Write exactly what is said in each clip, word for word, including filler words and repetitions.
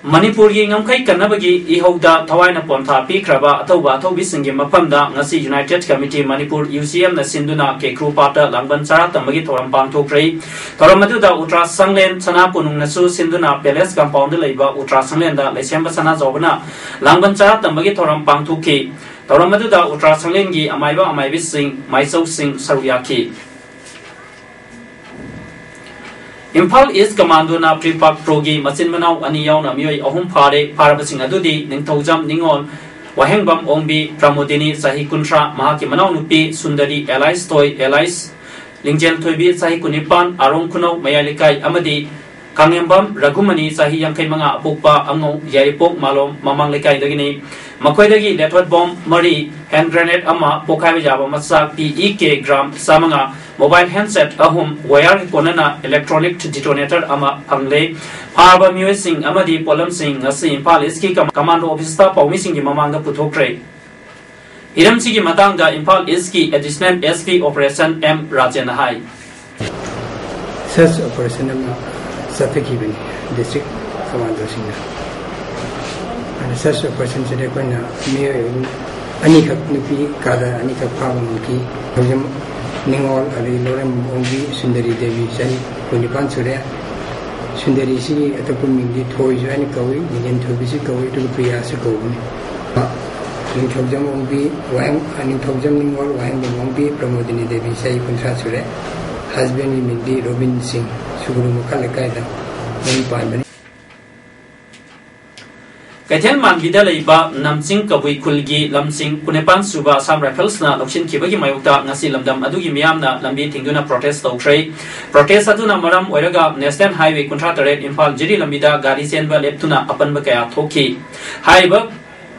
ꯃꯅꯤꯄꯨꯔꯒꯤ ꯉꯝꯈꯩ ꯀꯟꯅꯕꯒꯤ ꯏꯍꯧꯗ ꯊꯋꯥꯏꯅ ꯄꯣꯟꯊꯥ ꯄꯤꯈ꯭ꯔꯕ ꯑꯊꯧꯕ ꯑꯊꯧꯕꯤꯁꯤꯡꯒꯤ ꯃꯐꯝꯗ ꯉꯁꯤ United Committee Manipur, U C M ꯅ ꯁꯤꯟꯗꯨꯅ ꯀꯦꯀ꯭ꯔꯨ ꯄꯥꯠꯇ ꯂꯥꯡꯕꯟ ꯆꯔꯥ ꯇꯝꯕꯒꯤ ꯊꯧꯔꯝ ꯄꯥꯡꯊꯣꯛꯈ꯭ꯔꯦ꯫ ꯊꯧꯔꯝ ꯑꯗꯨꯗ ꯎꯇ꯭ꯔꯥ ꯁꯪꯂꯦꯟ ꯁꯅꯥ ꯀꯣꯅꯨꯡꯅꯁꯨ ꯁꯤꯟꯗꯨꯅ Palace Compound ꯗ ꯂꯩꯕ ꯎꯇ꯭ꯔꯥ ꯁꯪꯂꯦꯟꯗ ꯂꯩꯁꯦꯝꯕ ꯁꯅꯥꯖꯥꯎꯕꯅ ꯂꯥꯡꯕꯟ ꯆꯔꯥ ꯇꯝꯕꯒꯤ ꯊꯧꯔꯝ ꯄꯥꯡꯊꯣꯛꯈꯤ꯫ ꯊꯧꯔꯝ ꯑꯗꯨꯗ ꯎꯇ꯭ꯔꯥ ꯁꯪꯂꯦꯟꯒꯤ ꯑꯃꯥꯏꯕ ꯑꯃꯥꯏꯕꯤꯁꯤꯡ, ꯃꯥꯏꯆꯧꯁꯤꯡ ꯁꯔꯨꯛ ꯌꯥꯈꯤ꯫ ꯏꯝꯐꯥꯜ ꯏꯁ ꯀꯃꯥꯟꯗꯣꯅ ꯄ꯭ꯔꯤꯄꯥꯛ ꯄ꯭ꯔꯣꯒꯤ ꯃꯆꯤꯟ ꯃꯅꯥꯎ ꯑꯅꯤ ꯌꯥꯎꯅ ꯃꯤꯑꯣꯏ ꯑꯍꯨꯝ ꯐꯥꯔꯦ꯫ ꯐꯥꯔꯕꯁꯤꯡ ꯑꯗꯨꯗꯤ ꯅꯤꯡꯊꯧꯖꯝ ꯅꯤꯉꯣꯜ, ꯋꯥꯍꯦꯡꯕꯝ ꯑꯣꯡꯕꯤ, ꯄ꯭ꯔꯃꯣꯗꯤꯅꯤ ꯆꯍꯤ ꯀꯨꯟꯊ꯭ꯔꯥ, ꯃꯍꯥꯛꯀꯤ ꯃꯅꯥꯎꯅꯨꯄꯤ ꯁꯨꯟꯗꯔꯤ ꯑꯦꯂꯥꯏꯁ ꯊꯣꯏ ꯑꯦꯂꯥꯏꯁ, ꯂꯤꯡꯖꯦꯜ ꯊꯣꯏꯕꯤ ꯆꯍꯤ ꯀꯨꯟꯅꯤꯄꯥꯟ, ꯑꯥꯔꯣꯡ ꯈꯨꯅꯧ ꯃꯌꯥꯏ ꯂꯩꯀꯥꯏ ꯑꯃꯗꯤ ꯀꯥꯡꯉꯦꯝꯕꯝ ꯔꯘꯨꯃꯅꯤ ꯆꯍꯤ ꯌꯥꯡꯈꯩ ꯃꯉꯥ, ꯑꯄꯣꯛꯄ ꯑꯉꯧ ꯌꯥꯏꯔꯤꯄꯣꯛ ꯃꯥꯂꯣꯝ ꯃꯃꯥꯡ ꯂꯩꯀꯥꯏꯗꯒꯤꯅꯤ꯫ ꯃꯈꯣꯏꯗꯒꯤ ꯂꯦꯊꯣꯠ ꯕꯣꯝ ꯃꯔꯤ, ꯍꯦꯟ ꯒ꯭ꯔꯦꯅꯦꯗ ꯑꯃ, ꯄꯣꯈꯥꯏꯕ ꯌꯥꯕ ꯃꯆꯥꯛ P E K ꯒ꯭ꯔꯥꯝ ꯆꯥꯃꯉꯥ, ꯃꯣꯕꯥꯏꯜ ꯍꯦꯟꯁꯦꯠ ꯑꯍꯨꯝ, ꯋꯥꯌꯔꯒ ꯀꯣꯟꯅꯅ ꯏꯂꯦꯛꯇ꯭ꯔꯣꯅꯤꯛ ꯗꯤꯇꯣꯅꯦꯇꯔ ꯑꯃ ꯐꯪꯂꯦ꯫ ꯐꯥꯔꯕ ꯃꯤꯑꯣꯏꯁꯤꯡ ꯑꯃꯗꯤ ꯄꯣꯠꯂꯝꯁꯤꯡ ꯉꯁꯤ ꯏꯝꯐꯥꯜ ꯏꯁꯀꯤ ꯀꯃ-, ꯀꯃꯥꯟꯗꯣ ꯑꯣꯐꯤꯁꯇ ꯄꯥꯎꯃꯤꯁꯤꯡꯒꯤ ꯃꯃꯥꯡꯗ ꯄꯨꯊꯣꯛꯈ꯭ꯔꯦ꯫ ꯍꯤꯔꯝꯁꯤꯒꯤ ꯃꯇꯥꯡꯗ ꯏꯝꯐꯥꯜ ꯏꯁꯀꯤ additional S P operation M ꯔꯥꯖꯦꯟꯅ ꯍꯥꯏ꯫ ꯁꯔꯆ ꯑꯣꯄꯔꯦꯁꯟ ꯑꯃ ꯆꯠꯊꯈꯤꯕꯅꯤ ꯗꯤꯁꯇ꯭ꯔꯤꯛ ꯀꯃꯥꯟꯗꯣꯁꯤꯡꯅ꯫ ꯑꯗ ꯁꯔꯆ ꯑꯣꯄꯔꯦꯁꯟꯁꯤꯗ ꯑꯩꯈꯣꯏꯅ ꯃꯤꯑꯣꯏ ꯑꯍꯨꯝ, ꯑꯅꯤꯈꯛ, ꯅꯨꯄꯤ ꯀꯥꯗ ꯑꯅꯤꯈꯛ ꯐꯥꯕ ꯉꯝꯈꯤ꯫ ꯍꯧꯖꯤꯛ ꯅꯤꯉꯣꯜ ꯑꯗꯒꯤ ꯂꯣꯔꯦꯝ ꯑꯣꯡꯕꯤ ꯁꯨꯟꯗꯔꯤ ꯗꯦꯕꯤ ꯆꯍꯤ ꯀꯨꯟꯅꯤꯄꯥꯟ ꯁꯨꯔꯦ꯫ ꯁꯨꯟꯗꯔꯤꯁꯤ ꯑꯇꯣꯞꯄ ꯃꯤꯡꯗꯤ ꯊꯣꯏꯁꯨ ꯍꯥꯏꯅ ꯀꯧꯏ, ꯅꯤꯡꯊꯦꯝ ꯊꯣꯏꯕꯤꯁꯨ ꯀꯧꯏ, ꯑꯗꯨꯒ ꯄ꯭ꯔꯤꯌꯥꯁꯨ ꯀꯧꯕꯅꯤ꯫ ꯅꯤꯡꯊꯧꯖꯝ ꯑꯣꯡꯕꯤ, ꯋꯥꯍꯦꯡ-, ꯅꯤꯡꯊꯧꯖꯝ ꯅꯤꯉꯣꯜ ꯋꯥꯍꯦꯡꯕꯝ ꯑꯣꯡꯕꯤ ꯄ꯭ꯔꯃꯣꯗꯤꯅꯤ ꯗꯦꯕꯤ ꯆꯍꯤ ꯀꯨꯟꯊ꯭ꯔꯥ ꯁꯨꯔꯦ꯫ ꯍꯁꯕꯦꯟꯒꯤ ꯃꯤꯡꯗꯤ ꯔꯣꯕꯤꯟ ꯁꯤꯡ, ꯁꯨꯒꯨꯅꯨ ꯃꯈꯥ ꯂꯩꯀꯥꯏꯗ ꯃꯌꯨꯝ ꯄꯥꯟꯕꯅꯤ꯫ ꯀꯩꯊꯦꯜ ꯃꯥꯟꯕꯤꯗ ꯂꯩꯕ ꯅꯝꯆꯤꯡ ꯀꯕꯨꯏ ꯈꯨꯜꯒꯤ ꯂꯝꯁꯤꯡ ꯀꯨꯟꯅꯤꯄꯥꯟ ꯁꯨꯕ ꯑꯁꯥꯝ ꯔꯥꯏꯐꯜꯁꯅ ꯂꯧꯁꯤꯟꯈꯤꯕꯒꯤ ꯃꯥꯌꯣꯛꯇ ꯉꯁꯤ ꯂꯝꯗꯝ ꯑꯗꯨꯒꯤ ꯃꯤꯌꯥꯝꯅ ꯂꯝꯕꯤ ꯊꯤꯡꯗꯨꯅ ꯄ꯭ꯔꯣꯇꯦꯁ ꯇꯧꯈ꯭ꯔꯦ꯫ ꯄ꯭ꯔꯣꯇꯦꯁ ꯑꯗꯨꯅ ꯃꯔꯝ ꯑꯣꯏꯔꯒ ꯅꯦꯁꯅꯦꯜ ꯍꯥꯏꯋꯦ ꯀꯨꯟꯊ꯭ꯔꯥ ꯇꯔꯦꯠ ꯏꯝꯐꯥꯜ ꯖꯤꯔꯤ ꯂꯝꯕꯤꯗ ꯒꯥꯔꯤ ꯆꯦꯟꯕ ꯂꯦꯞꯇꯨꯅ ꯑꯄꯟꯕ ꯀꯌꯥ ꯊꯣꯛꯈꯤ꯫ ꯍꯥꯏꯔꯤꯕ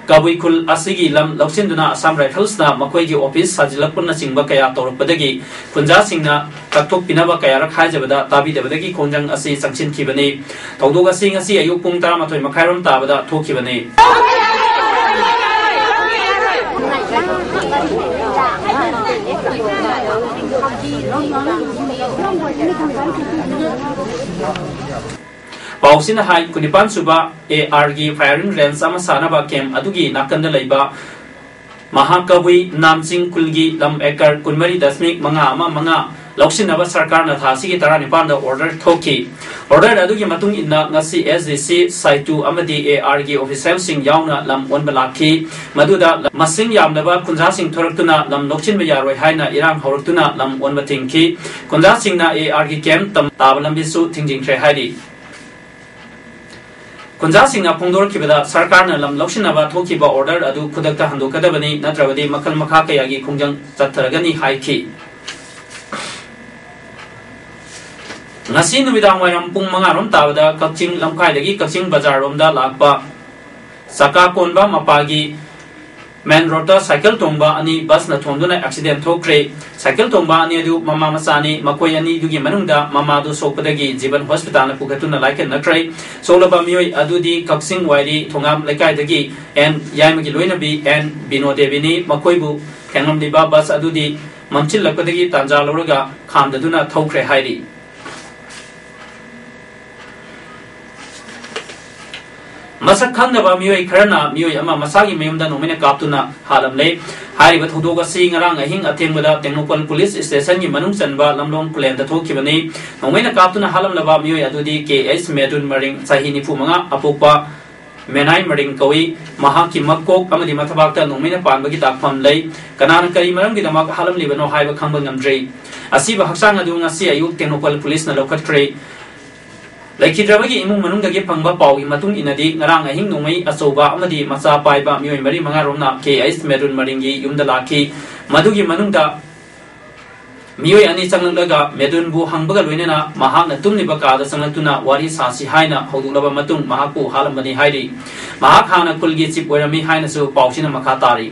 ꯀꯕꯨꯏ ꯈꯨꯜ ꯑꯁꯤꯒꯤ ꯂꯝ ꯂꯧꯁꯤꯟꯗꯨꯅ ꯑꯁꯥꯝ ꯔꯥꯏꯐꯜꯁꯅ ꯃꯈꯣꯏꯒꯤ ꯑꯣꯐꯤꯁ ꯁꯥꯖꯤꯜꯂꯛꯄꯅꯆꯤꯡꯕ ꯀꯌꯥ ꯇꯧꯔꯛꯄꯗꯒꯤ ꯈꯨꯟꯖꯥꯁꯤꯡꯅ ꯀꯛꯊꯣꯛꯄꯤꯅꯕ ꯀꯌꯥꯔꯛ ꯍꯥꯏꯖꯕꯗ ꯇꯥꯕꯤꯗꯕꯗꯒꯤ ꯈꯣꯡꯖꯪ ꯑꯁꯤ ꯆꯪꯁꯤꯟꯈꯤꯕꯅꯤ꯫ ꯊꯧꯗꯣꯛ ꯑꯁꯤ ꯉꯁꯤ ꯑꯌꯨꯛ ꯄꯨꯡ ꯇꯔꯥꯃꯥꯊꯣꯏ ꯃꯈꯥꯏꯔꯣꯝ ꯇꯥꯕꯗ ꯊꯣꯛꯈꯤꯕꯅꯤ꯫ ꯄꯥꯎꯁꯤꯅ ꯍꯥꯏ, ꯀꯨꯟꯅꯤꯄꯥꯟ ꯁꯨꯕ ꯑꯦ ꯑꯥꯔꯒꯤ ꯐꯥꯌꯔꯤꯡ ꯔꯦꯟꯖ ꯑꯃ ꯁꯥꯅꯕ ꯀꯦꯝꯞ ꯑꯗꯨꯒꯤ ꯅꯥꯀꯟꯗ ꯂꯩꯕ ꯃꯍꯥꯀꯕꯨꯏ ꯅꯥꯝꯆꯤꯡ ꯈꯨꯜꯒꯤ ꯂꯝ ꯑꯦꯀꯔ ꯀꯨꯟꯃꯔꯤ ꯗꯁꯃꯤꯛ ꯃꯉꯥ ꯑꯃ ꯃꯉꯥ ꯂꯧꯁꯤꯟꯅꯕ ꯁꯔꯀꯥꯔꯅ ꯊꯥ ꯑꯁꯤꯒꯤ ꯇꯔꯥꯅꯤꯄꯥꯟꯗ ꯑꯣꯔꯗꯔ ꯊꯣꯛꯈꯤ꯫ ꯑꯣꯔꯗꯔ ꯑꯗꯨꯒꯤ ꯃꯇꯨꯡ ꯏꯟꯅ ꯉꯁꯤ ꯑꯦꯁ ꯗꯤ ꯁꯤ, ꯁꯥꯏꯇꯨ ꯑꯃꯗꯤ ꯑꯦ ꯑꯥꯔꯒꯤ ꯑꯣꯐꯤꯁꯤꯌꯦꯜꯁꯤꯡ ꯌꯥꯎꯅ ꯂꯝ ꯑꯣꯟꯕ ꯂꯥꯛꯈꯤ꯫ ꯃꯗꯨꯗ ꯃꯁꯤꯡ ꯌꯥꯝꯂꯕ ꯈꯨꯟꯖꯥꯁꯤꯡ ꯊꯣꯔꯛꯇꯨꯅ ꯂꯝ ꯂꯧꯁꯤꯟꯕ ꯌꯥꯔꯣꯏ ꯍꯥꯏꯅ ꯏꯔꯥꯡ ꯍꯧꯔꯛꯇꯨꯅ ꯂꯝ ꯑꯣꯟꯕ ꯊꯤꯡꯈꯤ꯫ ꯈꯨꯟꯖꯥꯁꯤꯡꯅ ꯑꯦ ꯑꯥꯔꯒꯤ ꯀꯦꯝꯞ ꯇꯝ-, ꯇꯥꯕ ꯂꯝꯕꯤꯁꯨ ꯊꯤꯡꯖꯤꯟꯈ꯭ꯔꯦ ꯍꯥꯏꯔꯤ꯫ ꯈꯨꯟꯖꯥꯁꯤꯡꯅ ꯐꯣꯡꯗꯣꯔꯛꯈꯤꯕꯗ, ꯁꯔꯀꯥꯔꯅ ꯂꯝ ꯂꯧꯁꯤꯟꯅꯕ ꯊꯣꯛꯈꯤꯕ ꯑꯣꯔꯗꯔ ꯑꯗꯨ ꯈꯨꯗꯛꯇ ꯍꯟꯗꯣꯛꯀꯗꯕꯅꯤ, ꯅꯠꯇ꯭ꯔꯕꯗꯤ ꯃꯈꯜ ꯃꯈꯥ ꯀꯌꯥꯒꯤ ꯈꯣꯡꯖꯪ ꯆꯠꯊꯔꯒꯅꯤ ꯍꯥꯏꯈꯤ꯫ ꯉꯁꯤ ꯅꯨꯃꯤꯗꯥꯡ ꯋꯥꯏꯔꯝ ꯄꯨꯡ ꯃꯉꯥ ꯔꯣꯝ ꯇꯥꯕꯗ ꯀꯛꯆꯤꯡ ꯂꯝꯈꯥꯏꯗꯒꯤ ꯀꯛꯆꯤꯡ ꯕꯖꯥꯔ ꯔꯣꯝꯗ ꯂꯥꯛꯄ ꯆꯀꯥ ꯀꯣꯟꯕ ꯃꯄꯥꯒꯤ ꯃꯦꯟ ꯔꯣꯗꯇ ꯁꯥꯏꯀꯜ ꯇꯣꯡꯕ ꯑꯅꯤ ꯕꯁꯅ ꯊꯣꯝꯗꯨꯅ ꯑꯦꯛꯁꯤꯗꯦꯟ ꯊꯣꯛꯈ꯭ꯔꯦ꯫ ꯁꯥꯏꯀꯜ ꯇꯣꯡꯕ ꯑꯅꯤ ꯑꯗꯨ ꯃꯃꯥ ꯃꯆꯥꯅꯤ꯫ ꯃꯈꯣꯏ ꯑꯅꯤꯗꯨꯒꯤ ꯃꯅꯨꯡꯗ ꯃꯃꯥꯗꯨ ꯁꯣꯛꯄꯗꯒꯤ ꯖꯤꯕꯟ ꯍꯣꯁꯄꯤꯇꯥꯜꯗ ꯄꯨꯈꯠꯇꯨꯅ ꯂꯥꯏꯀꯠꯅꯈ꯭ꯔꯦ꯫ ꯁꯣꯛꯂꯕ ꯃꯤꯑꯣꯏ ꯑꯗꯨꯗꯤ ꯀꯛꯆꯤꯡ ꯋꯥꯏꯔꯤ ꯊꯣꯉꯥꯝ ꯂꯩꯀꯥꯏꯗꯒꯤ ꯑꯦꯟ ꯌꯥꯏꯃꯒꯤ ꯂꯣꯏꯅꯕꯤ ꯑꯦꯟ ꯕꯤꯅꯣ ꯗꯦꯕꯤꯅꯤ꯫ ꯃꯈꯣꯏꯕꯨ ꯊꯦꯡꯂꯝꯂꯤꯕ ꯕꯁ ꯑꯗꯨꯗꯤ ꯃꯝꯁꯤꯜꯂꯛꯄꯗꯒꯤ ꯇꯥꯟꯖꯥ ꯂꯧꯔꯒ ꯈꯥꯝꯗꯗꯨꯅ ꯊꯧꯈ꯭ꯔꯦ ꯍꯥꯏꯔꯤ꯫ ꯃꯁꯛ ꯈꯪꯗꯕ ꯃꯤꯑꯣꯏ ꯈꯔꯅ ꯃꯤꯑꯣꯏ ꯑꯃ ꯃꯁꯥꯒꯤ ꯃꯌꯨꯝꯗ ꯅꯣꯡꯃꯩꯅ ꯀꯥꯞꯇꯨꯅ ꯍꯥꯠꯂꯝꯂꯦ꯫ ꯍꯥꯏꯔꯤꯕ ꯊꯧꯗꯣꯛ ꯑꯁꯤ ꯉꯔꯥꯡ ꯑꯍꯤꯡ ꯑꯊꯦꯡꯕꯗ ꯇꯦꯡꯅꯧꯄꯜ ꯄꯨꯂꯤꯁ ꯁ꯭ꯇꯦꯁꯟꯒꯤ ꯃꯅꯨꯡ ꯆꯟꯕ ꯂꯝꯂꯣꯡ ꯈꯨꯂꯦꯟꯗ ꯊꯣꯛꯈꯤꯕꯅꯤ꯫ ꯅꯣꯡꯃꯩꯅ ꯀꯥꯞꯇꯨꯅ ꯍꯥꯠꯂꯝꯂꯕ ꯃꯤꯑꯣꯏ ꯑꯗꯨꯗꯤ ꯀꯦ ꯑꯩꯆ ꯃꯦꯗꯨꯟ ꯃꯔꯤꯡ, ꯆꯍꯤ ꯅꯤꯐꯨ ꯃꯉꯥ, ꯑꯄꯣꯛꯄ ꯃꯦꯅꯥꯏ ꯃꯔꯤꯡ ꯀꯧꯏ꯫ ꯃꯍꯥꯛꯀꯤ ꯃꯀꯣꯛ ꯑꯃꯗꯤ ꯃꯊꯕꯥꯛꯇ ꯅꯣꯡꯃꯩꯅ ꯄꯥꯟꯕꯒꯤ ꯇꯥꯛꯐꯝ ꯂꯩ꯫ ꯀꯅꯥꯅ ꯀꯔꯤ ꯃꯔꯝꯒꯤꯗꯃꯛ ꯍꯥꯠꯂꯝꯂꯤꯕꯅꯣ ꯍꯥꯏꯕ ꯈꯪꯕ ꯉꯝꯗ꯭ꯔꯤ꯫ ꯑꯁꯤꯕ ꯍꯛꯆꯥꯡ ꯑꯗꯨ ꯉꯁꯤ ꯑꯌꯨꯛ ꯇꯦꯡꯅꯧꯄꯜ ꯄꯨꯂꯤꯁꯅ ꯂꯧꯈꯠꯈ꯭ꯔꯦ꯫ ꯂꯩꯈꯤꯗ꯭ꯔꯕꯒꯤ ꯏꯃꯨꯡ ꯃꯅꯨꯡꯗꯒꯤ ꯐꯪꯕ ꯄꯥꯎꯒꯤ ꯃꯇꯨꯡ ꯏꯟꯅꯗꯤ, ꯉꯔꯥꯡ ꯑꯍꯤꯡ ꯅꯣꯡꯃꯩ ꯑꯆꯧꯕ ꯑꯃꯗꯤ ꯃꯆꯥ ꯄꯥꯏꯕ ꯃꯤꯑꯣꯏ ꯃꯔꯤ ꯃꯉꯥ ꯔꯣꯝꯅ ꯀꯦ ꯑꯩꯆ ꯃꯦꯗꯨꯟ ꯃꯔꯤꯡꯒꯤ ꯌꯨꯝꯗ ꯂꯥꯛꯈꯤ꯫ ꯃꯗꯨꯒꯤ ꯃꯅꯨꯡꯗ ꯃꯤꯑꯣꯏ ꯑꯅꯤ ꯆꯪꯂꯛꯂꯒ ꯃꯦꯗꯨꯟꯕꯨ ꯍꯪꯕꯒ ꯂꯣꯏꯅꯅ ꯃꯍꯥꯛꯅ ꯇꯨꯝꯂꯤꯕ ꯀꯥꯗ ꯆꯪꯂꯛꯇꯨꯅ ꯋꯥꯔꯤ ꯁꯥꯁꯤ ꯍꯥꯏꯅ ꯍꯧꯗꯣꯛꯂꯕ ꯃꯇꯨꯡ ꯃꯍꯥꯛꯄꯨ ꯍꯥꯠꯂꯝꯕꯅꯤ ꯍꯥꯏꯔꯤ꯫ ꯃꯍꯥꯛ ꯍꯥꯟꯅ ꯈꯨꯜꯒꯤ ꯆꯤꯞ ꯑꯣꯏꯔꯝꯃꯤ ꯍꯥꯏꯅꯁꯨ ꯄꯥꯎꯁꯤꯅ ꯃꯈꯥ ꯇꯥꯔꯤ꯫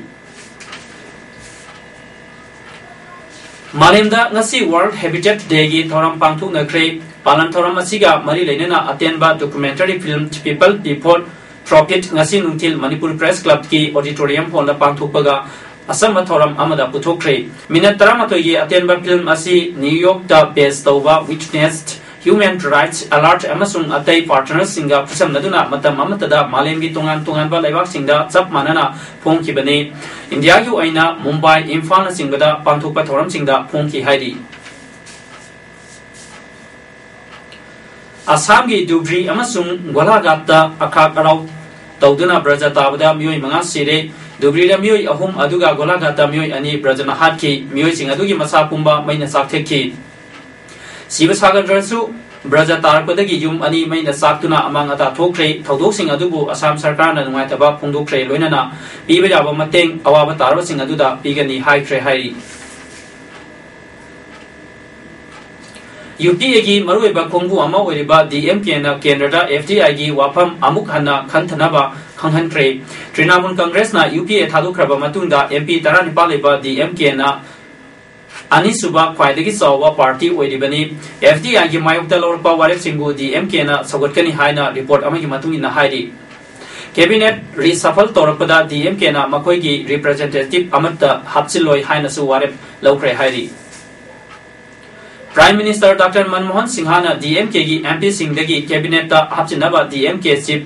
ꯃꯥꯂꯦꯝꯗ ꯉꯁꯤ World Habitat Day ꯒꯤ ꯊꯧꯔꯝ ꯄꯥꯡꯊꯣꯛꯅꯈ꯭ꯔꯦ꯫ ꯄꯥꯂꯟ ꯊꯧꯔꯝ ꯑꯁꯤꯒ ꯃꯔꯤ ꯂꯩꯅꯅ ꯑꯇꯦꯟꯕ documentary film People Before Profit ꯉꯁꯤ ꯅꯨꯡꯊꯤꯜ ꯃꯅꯤꯄꯨꯔ Press Club ꯀꯤ auditorium hall ꯗ ꯄꯥꯡꯊꯣꯛꯄꯒ ꯑꯆꯝꯕ ꯊꯧꯔꯝ ꯑꯃꯗ ꯄꯨꯊꯣꯛꯈ꯭ꯔꯦ꯫ ꯃꯤꯅꯠ ꯇꯔꯥꯃꯥꯊꯣꯏꯒꯤ ꯑꯇꯦꯟꯕ film ꯑꯁꯤ ꯅ꯭ꯌꯨ ꯌꯣꯔꯛꯇ base ꯇꯧꯕ Witness Human Rights Alert ꯑꯃꯁꯨꯡ ꯑꯇꯩ partnerꯁꯤꯡꯒ ꯈꯨꯠꯁꯝꯅꯗꯨꯅ ꯃꯇꯝ ꯑꯃꯠꯇꯗ ꯃꯥꯂꯦꯝꯒꯤ ꯇꯣꯉꯥꯟ ꯇꯣꯉꯥꯟꯕ ꯂꯩꯕꯥꯛꯁꯤꯡꯗ ꯆꯞ ꯃꯥꯟꯅꯅ ꯐꯣꯡꯈꯤꯕꯅꯤ꯫ ꯏꯟꯗꯤꯌꯥꯒꯤ ꯑꯣꯏꯅ ꯃꯨꯝꯕꯥꯏ, ꯏꯝꯐꯥꯜꯅꯆꯤꯡꯕꯗ ꯄꯥꯡꯊꯣꯛꯄ ꯊꯧꯔꯝꯁꯤꯡꯗ ꯐꯣꯡꯈꯤ ꯍꯥꯏꯔꯤ꯫ ꯑꯁꯥꯝꯒꯤ ꯙꯨꯕ꯭ꯔꯤ ꯑꯃꯁꯨꯡ ꯒꯣꯂꯥꯘꯥꯠꯇ ꯑꯈꯥꯛ ꯑꯔꯥꯎ ꯇꯧꯗꯨꯅ ꯕ꯭ꯔꯖ ꯇꯥꯕꯗ ꯃꯤꯑꯣꯏ ꯃꯉꯥ ꯁꯤꯔꯦ꯫ ꯙꯨꯕ꯭ꯔꯤꯗ ꯃꯤꯑꯣꯏ ꯑꯍꯨꯝ ꯑꯗꯨꯒ ꯒꯣꯂꯥꯘꯥꯠꯇ ꯃꯤꯑꯣꯏ ꯑꯅꯤ ꯕ꯭ꯔꯖꯅ ꯍꯥꯠꯈꯤ꯫ ꯃꯤꯑꯣꯏꯁꯤꯡ ꯑꯗꯨꯒꯤ ꯃꯁꯥ ꯄꯨꯝꯕ ꯃꯩꯅ ꯆꯥꯛꯊꯠꯈꯤ꯫ ꯁꯤꯕ ꯁꯥꯒꯠꯇ꯭ꯔꯁꯨ, ꯕ꯭ꯔꯖ ꯇꯥꯔꯛꯄꯗꯒꯤ ꯌꯨꯝ ꯑꯅꯤ ꯃꯩꯅ ꯆꯥꯛꯇꯨꯅ ꯑꯃꯥꯡ ꯑꯇꯥ ꯊꯣꯛꯈ꯭ꯔꯦ꯫ ꯊꯧꯗꯣꯛꯁꯤꯡ ꯑꯗꯨꯕꯨ ꯑꯁꯥꯝ ꯁꯔꯀꯥꯔꯅ ꯅꯨꯡꯉꯥꯏꯇꯕ ꯐꯣꯡꯗꯣꯛꯈ꯭ꯔꯦ, ꯂꯣꯏꯅꯅ ꯄꯤꯕ ꯌꯥꯕ ꯃꯇꯦꯡ ꯑꯋꯥꯕ ꯇꯥꯔꯕꯁꯤꯡ ꯑꯗꯨꯗ ꯄꯤꯒꯅꯤ ꯍꯥꯏꯈ꯭ꯔꯦ ꯍꯥꯏꯔꯤ꯫ UPAꯒꯤ ꯃꯔꯨꯑꯣꯏꯕ ꯈꯣꯡꯕꯨ ꯑꯃ ꯑꯣꯏꯔꯤꯕ DMKꯅ ꯀꯦꯟꯗ꯭ꯔꯗ FDIꯒꯤ ꯋꯥꯐꯝ ꯑꯃꯨꯛ ꯍꯟꯅ ꯈꯟꯊꯅꯕ ꯈꯪꯍꯟꯈ꯭ꯔꯦ꯫ ꯇ꯭ꯔꯤꯅꯥꯃꯨꯜ ꯀꯪꯒ꯭ꯔꯦꯁꯅ UPA ꯊꯥꯗꯣꯛꯈ꯭ꯔꯕ ꯃꯇꯨꯡꯗ MP ꯇꯔꯥꯅꯤꯄꯥꯜ ꯂꯩꯕ DMKꯅ ꯑꯅꯤꯁꯨꯕ ꯈ꯭ꯋꯥꯏꯗꯒꯤ ꯆꯥꯎꯕ party ꯑꯣꯏꯔꯤꯕꯅꯤ꯫ FDIꯒꯤ ꯃꯥꯌꯣꯛꯇ ꯂꯧꯔꯛꯄ ꯋꯥꯔꯦꯞꯁꯤꯡꯕꯨ DMKꯅ ꯁꯧꯒꯠꯀꯅꯤ ꯍꯥꯏꯅ report ꯑꯃꯒꯤ ꯃꯇꯨꯡ ꯏꯟꯅ ꯍꯥꯏꯔꯤ꯫ Cabinet reshuffle ꯇꯧꯔꯛꯄꯗ DMKꯅ ꯃꯈꯣꯏꯒꯤ representative ꯑꯃꯠꯇ ꯍꯥꯞꯆꯤꯜꯂꯣꯏ ꯍꯥꯏꯅꯁꯨ ꯋꯥꯔꯦꯞ ꯂꯧꯈ꯭ꯔꯦ ꯍꯥꯏꯔꯤ꯫ Prime Minister Doctor ꯃꯟꯃꯣꯍꯟ ꯁꯤꯡꯍꯅ DMKꯒꯤ MPꯁꯤꯡꯗꯒꯤ cabinetꯇ ꯍꯥꯞꯆꯤꯟꯅꯕ DMK chief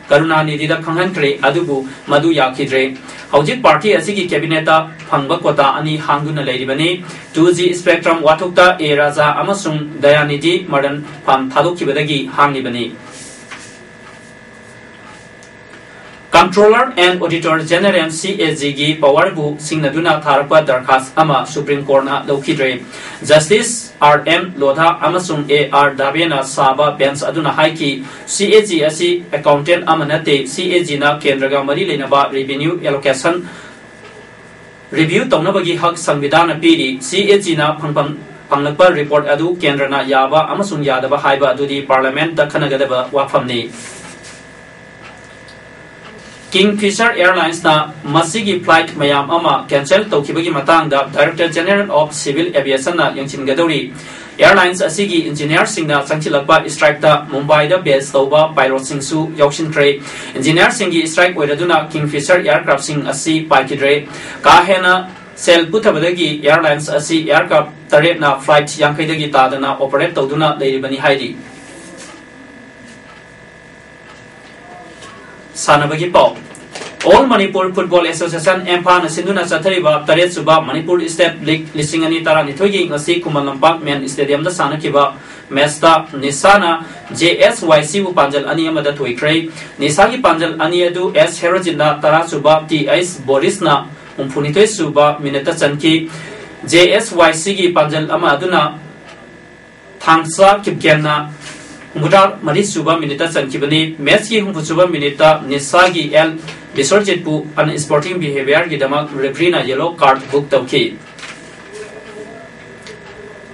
ꯀꯔꯨꯅꯥꯅꯤꯙꯤꯗ ꯈꯪꯍꯟꯈ꯭ꯔꯦ, ꯑꯗꯨꯕꯨ ꯃꯗꯨ ꯌꯥꯈꯤꯗ꯭ꯔꯦ꯫ ꯍꯧꯖꯤꯛ party ꯑꯁꯤꯒꯤ cabinetꯇ ꯐꯪꯕ quota ꯑꯅꯤ ꯍꯥꯡꯗꯨꯅ ꯂꯩꯔꯤꯕꯅꯤ꯫ Two G spectrum ꯋꯥꯊꯣꯛꯇ A ꯔꯥꯖꯥ ꯑꯃꯁꯨꯡ ꯗꯌꯥꯅꯤꯙꯤ ꯃꯔꯟ ꯐꯝ ꯊꯥꯗꯣꯛꯈꯤꯕꯗꯒꯤ ꯍꯥꯡꯂꯤꯕꯅꯤ꯫ Comptroller and Auditor General, CAGꯒꯤ powerꯕꯨ ꯁꯤꯡꯅꯗꯨꯅ ꯊꯥꯔꯛꯄ ꯗꯔꯈꯥꯁ ꯑꯃ Supreme Courtꯅ ꯂꯧꯈꯤꯗ꯭ꯔꯦ꯫ Justice R M Lodha ꯑꯃꯁꯨꯡ A R Daveꯅ ꯁꯥꯕ bench ꯑꯗꯨꯅ ꯍꯥꯏꯈꯤ, CAG ꯑꯁꯤ accountant ꯑꯃ ꯅꯠꯇꯦ꯫ CAGꯅ ꯀꯦꯟꯗ꯭ꯔꯒ ꯃꯔꯤ ꯂꯩꯅꯕ revenue allocation review ꯇꯧꯅꯕꯒꯤ ꯍꯛ ꯁꯪꯕꯤꯙꯥꯟꯅ ꯄꯤꯔꯤ꯫ CAGꯅ ꯐꯪꯐꯝ ꯐꯪꯂꯛꯄ report ꯑꯗꯨ ꯀꯦꯟꯗ꯭ꯔꯅ ꯌꯥꯕ ꯑꯃꯁꯨꯡ ꯌꯥꯗꯕ ꯍꯥꯏꯕ ꯑꯗꯨꯗꯤ parliamentꯇ ꯈꯟꯅꯒꯗꯕ ꯋꯥꯐꯝꯅꯤ꯫ Kingfisher Airlinesꯅ ꯃꯁꯤꯒꯤ flight ꯃꯌꯥꯝ ꯑꯃ cancel ꯇꯧꯈꯤꯕꯒꯤ ꯃꯇꯥꯡꯗ Director General of Civil Aviationꯅ ꯌꯦꯡꯁꯤꯟꯒꯗꯧꯔꯤ꯫ Airlines ꯑꯁꯤꯒꯤ engineerꯁꯤꯡꯅ ꯆꯪꯁꯤꯜꯂꯛꯄ strikeꯇ ꯃꯨꯝꯕꯥꯏꯗ base ꯇꯧꯕ pilotꯁꯤꯡꯁꯨ ꯌꯥꯎꯁꯤꯟꯈ꯭ꯔꯦ꯫ Engineerꯁꯤꯡꯒꯤ strike ꯑꯣꯏꯔꯗꯨꯅ Kingfisher aircraftꯁꯤꯡ ꯑꯁꯤ ꯄꯥꯏꯈꯤꯗ꯭ꯔꯦ꯫ ꯀꯥ ꯍꯦꯟꯅ ꯁꯦꯜ ꯄꯨꯊꯕꯗꯒꯤ airlines ꯑꯁꯤ aircraft ꯇꯔꯦꯠꯅ flight ꯌꯥꯡꯈꯩꯗꯒꯤ ꯇꯥꯗꯅ operate ꯇꯧꯗꯨꯅ ꯂꯩꯔꯤꯕꯅꯤ ꯍꯥꯏꯔꯤ꯫ ꯁꯥꯟꯅꯕꯒꯤ ꯄꯥꯎ꯫ All Manipur Football Association, ꯑꯦꯝꯐꯥꯅ ꯁꯤꯟꯗꯨꯅ ꯆꯠꯊꯔꯤꯕ ꯇꯔꯦꯠ ꯁꯨꯕ ꯃꯅꯤꯄꯨꯔ State League ꯂꯤꯁꯤꯡ ꯑꯅꯤ ꯇꯔꯥꯅꯤꯊꯣꯏꯒꯤ ꯉꯁꯤ ꯈꯨꯃꯟ ꯂꯝꯄꯥꯛ ꯃꯦꯟ ꯁ꯭ꯇꯦꯗꯤꯌꯝꯗ ꯁꯥꯟꯅꯈꯤꯕ ꯃꯦꯆꯇ ꯅꯤꯁꯥꯅ ꯖꯦ ꯑꯦꯁ ꯋꯥꯏ ꯁꯤꯕꯨ ꯄꯥꯟꯖꯜ ꯑꯅꯤ ꯑꯃꯗ ꯊꯣꯏꯈ꯭ꯔꯦ꯫ ꯅꯤꯁꯥꯒꯤ ꯄꯥꯟꯖꯜ ꯑꯅꯤ ꯑꯗꯨ ꯑꯦꯁ ꯍꯦꯔꯣꯖꯤꯠꯅ ꯇꯔꯥ ꯁꯨꯕ, ꯇꯤ ꯑꯩꯆ ꯕꯣꯔꯤꯁꯅ ꯍꯨꯝꯐꯨꯅꯤꯊꯣꯏ ꯁꯨꯕ ꯃꯤꯅꯤꯠꯇ ꯆꯟꯈꯤ꯫ ꯖꯦ ꯑꯦꯁ ꯋꯥꯏ ꯁꯤꯒꯤ ꯄꯥꯟꯖꯜ ꯑꯃ ꯑꯗꯨꯅ ꯊꯥꯡꯁꯥ ꯀꯤꯞꯒꯦꯟꯅ ꯍꯨꯝꯐꯨꯇꯔꯥ ꯃꯔꯤ ꯁꯨꯕ ꯃꯤꯅꯤꯠꯇ ꯆꯟꯈꯤꯕꯅꯤ꯫ ꯃꯦꯆꯀꯤ ꯍꯨꯝꯐꯨ ꯁꯨꯕ ꯃꯤꯅꯤꯠꯇ ꯅꯤꯁꯥꯒꯤ ꯑꯦꯜ ꯕꯤꯁꯣꯔꯖꯤꯠꯄꯨ unsporting behaviourꯒꯤꯗꯃꯛ ꯔꯦꯐ꯭ꯔꯤꯅ yellow card book ꯇꯧꯈꯤ꯫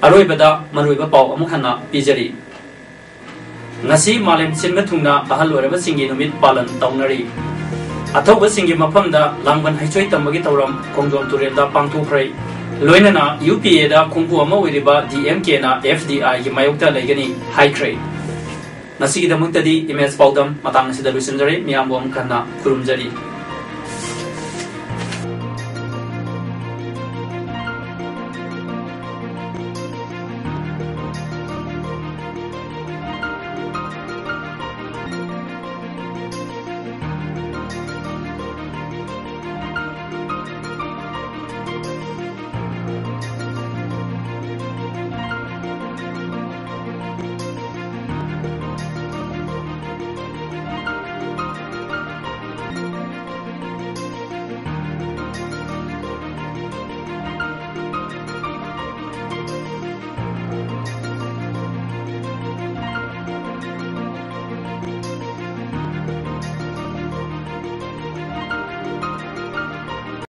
ꯑꯔꯣꯏꯕꯗ ꯃꯔꯨꯑꯣꯏꯕ ꯄꯥꯎ ꯑꯃꯨꯛ ꯍꯟꯅ ꯄꯤꯖꯔꯤ꯫ ꯉꯁꯤ ꯃꯥꯂꯦꯝ ꯁꯤꯟꯕ ꯊꯨꯡꯅ ꯑꯍꯜ ꯑꯣꯏꯔꯕꯁꯤꯡꯒꯤ ꯅꯨꯃꯤꯠ ꯄꯥꯂꯟ ꯇꯧꯅꯔꯤ꯫ ꯑꯊꯧꯕꯁꯤꯡꯒꯤ ꯃꯐꯝꯗ ꯂꯥꯡꯕꯟ ꯍꯩꯆꯣꯏ ꯇꯝꯕꯒꯤ ꯊꯧꯔꯝ ꯈꯣꯡꯖꯣꯝ ꯇꯨꯔꯦꯜꯗ ꯄꯥꯡꯊꯣꯛꯈ꯭ꯔꯦ꯫ ꯂꯣꯏꯅꯅ ꯌꯨ ꯄꯤ ꯑꯦꯗ ꯈꯣꯡꯕꯨ ꯑꯃ ꯑꯣꯏꯔꯤꯕ ꯗꯤ ꯑꯦꯝ ꯀꯦꯅ ꯑꯦꯐ ꯗꯤ ꯑꯥꯏꯒꯤ ꯃꯥꯌꯣꯛꯇ ꯂꯩꯒꯅꯤ ꯍꯥꯏꯈ꯭ꯔꯦ꯫ ꯉꯁꯤꯒꯤꯗꯃꯛꯇꯗꯤ ꯏꯃꯦꯖ ꯄꯥꯎꯗꯝ ꯃꯇꯥꯡ ꯑꯁꯤꯗ ꯂꯣꯏꯁꯤꯟꯖꯔꯦ꯫ ꯃꯤꯌꯥꯝꯕꯨ ꯑꯃꯨꯛ ꯍꯟꯅ ꯈꯨꯔꯨꯝꯖꯔꯤ꯫